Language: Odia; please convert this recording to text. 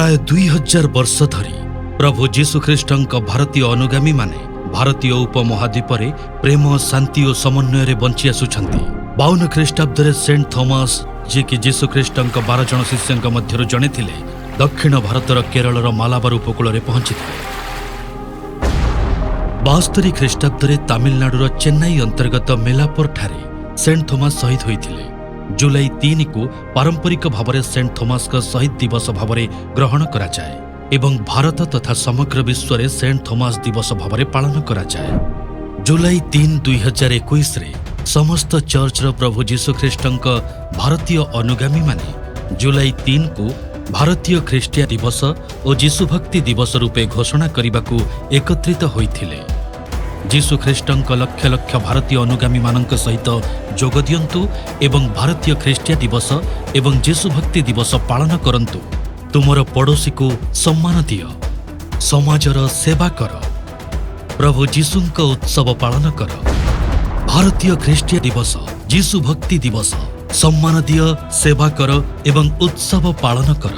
ପ୍ରାୟ 2000 ବର୍ଷ ଧରି ପ୍ରଭୁ ଯୀଶୁଖ୍ରୀଷ୍ଟଙ୍କ ଭାରତୀୟ ଅନୁଗାମୀମାନେ ଭାରତୀୟ ଉପମହାଦ୍ୱୀପରେ ପ୍ରେମ, ଶାନ୍ତି ଓ ସମନ୍ୱୟରେ ବଞ୍ଚି ଆସୁଛନ୍ତି। 52 ଖ୍ରୀଷ୍ଟାବ୍ଦରେ ସେଣ୍ଟ ଥମାସ, ଯିଏକି ଯୀଶୁଖ୍ରୀଷ୍ଟଙ୍କ 12 ଜଣ ଶିଷ୍ୟଙ୍କ ମଧ୍ୟରୁ ଜଣେ ଥିଲେ, ଦକ୍ଷିଣ ଭାରତର କେରଳର ମାଲାବାର ଉପକୂଳରେ ପହଞ୍ଚିଥିଲେ। 72 ଖ୍ରୀଷ୍ଟାବ୍ଦରେ ତାମିଲନାଡୁର ଚେନ୍ନାଇ ଅନ୍ତର୍ଗତ ମେଲାପୋରଠାରେ ସେଣ୍ଟ ଥୋମାସ ଶହୀଦ ହୋଇଥିଲେ। ଜୁଲାଇ 3କୁ ପାରମ୍ପରିକ ଭାବରେ ସେଣ୍ଟ ଥୋମାସଙ୍କ ଶହୀଦ ଦିବସ ଭାବରେ ଗ୍ରହଣ କରାଯାଏ ଏବଂ ଭାରତ ତଥା ସମଗ୍ର ବିଶ୍ୱରେ ସେଣ୍ଟ ଥୋମାସ ଦିବସ ଭାବରେ ପାଳନ କରାଯାଏ। ଜୁଲାଇ 3, 2021ରେ ସମସ୍ତ ଚର୍ଚ୍ଚର ପ୍ରଭୁ ଯୀଶୁଖ୍ରୀଷ୍ଟଙ୍କ ଭାରତୀୟ ଅନୁଗାମୀମାନେ ଜୁଲାଇ 3କୁ ଭାରତୀୟ ଖ୍ରୀଷ୍ଟିଆ ଦିବସ ଓ ଯୀଶୁଭକ୍ତି ଦିବସ ରୂପେ ଘୋଷଣା କରିବାକୁ ଏକତ୍ରିତ ହୋଇଥିଲେ। ଯୀଶୁଖ୍ରୀଷ୍ଟଙ୍କ ଲକ୍ଷ ଲକ୍ଷ ଭାରତୀୟ ଅନୁଗାମୀମାନଙ୍କ ସହିତ ଯୋଗ ଦିଅନ୍ତୁ ଏବଂ ଭାରତୀୟ ଖ୍ରୀଷ୍ଟିଆ ଦିବସ ଏବଂ ଯୀଶୁଭକ୍ତି ଦିବସ ପାଳନ କରନ୍ତୁ। ତୁମର ପଡ଼ୋଶୀକୁ ସମ୍ମାନ ଦିଅ, ସମାଜର ସେବା କର, ପ୍ରଭୁ ଯୀଶୁଙ୍କ ଉତ୍ସବ ପାଳନ କର। ଭାରତୀୟ ଖ୍ରୀଷ୍ଟିଆ ଦିବସ, ଯୀଶୁଭକ୍ତି ଦିବସ। ସମ୍ମାନ ଦିଅ, ସେବା କର ଏବଂ ଉତ୍ସବ ପାଳନ କର।